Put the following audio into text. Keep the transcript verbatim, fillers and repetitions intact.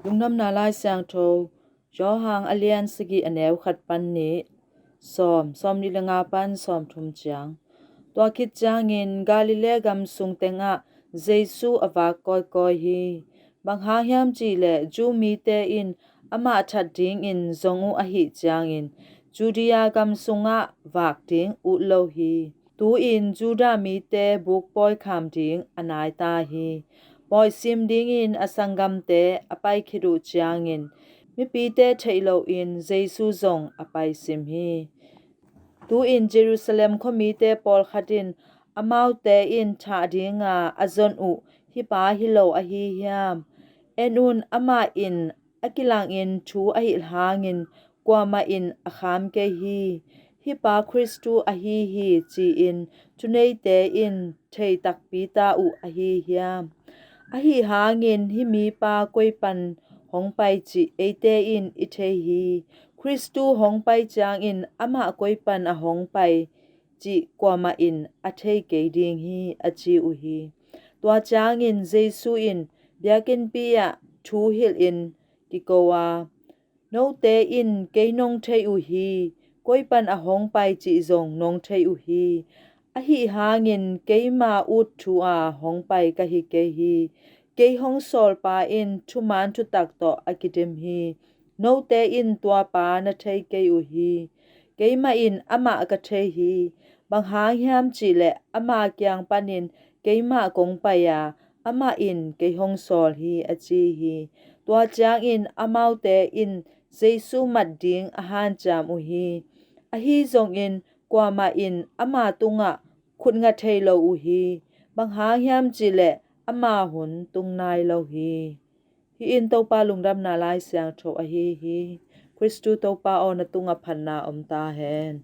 Lungdamna Lai Siangtho, Johan a lian sagih, a neu khat pan nih, sawm, sawm nih le nga pan sawm thum ciang. Tua khit ciangin Galilee gam sung tengah Jesu a vak kawikawi hi. Bang hang hiam cih leh Jew mite in amah that dingin zong uh ahih ciangin Judea gam sungah vak ding ut lo hi. Tu-in Judah mite bukpawi kham ding a nai ta hi. Pawi sim dingin a sanggamte a pai khit uh ciangin mipite theih loin Jesu zong a pai sim hi. Tu-in Jerusalem khuamite pawlkhat in amaute in thah dinga a zon uh hih pa hi lo ahi hiam? En un, amah in a kilangin thu a hilh hangin kuamah in a kham kei hi. Hih pa Khristu ahi hi, ci-in thuneite in thei takpi ta uh ahi hiam? Ahi hangin hih mipa koi pan hong pai cih eite in i thei hi. Khristu hong pai ciangin amah koi pan a hong pai cih kuamah in a thei kei ding hi, a ci uh hi. Tua ciangin Jesu in biakinnpi ah thu hilhin kiko a, note in kei nong thei uh hi, koi pan a hong pai cih zong nong thei uh hi. Ahi hangin keima ut thu a hong pai ka hi kei hi. Kei hong sawlpa in thuman thutak tawh a kidim hi. Note in tua pa na thei kei uh hi. Keimah in amah ka thei hi. Bang hang hiam cih leh ama kiang panin keimah kong pai a, amah in kei hong sawl hi, a ci hi. Tua ciangin amaute in Jesu mat ding a hanciam uh hi. Ahi zongin kuamah in ama tungah khut nga thei lo uh hi. Bang hang hiam cih leh ama hun tung nai lo hi. Hih in Topa Lungdamna Lai Siangtho ahi hi. Khristu Topa aw, na tungah phatna om ta hen.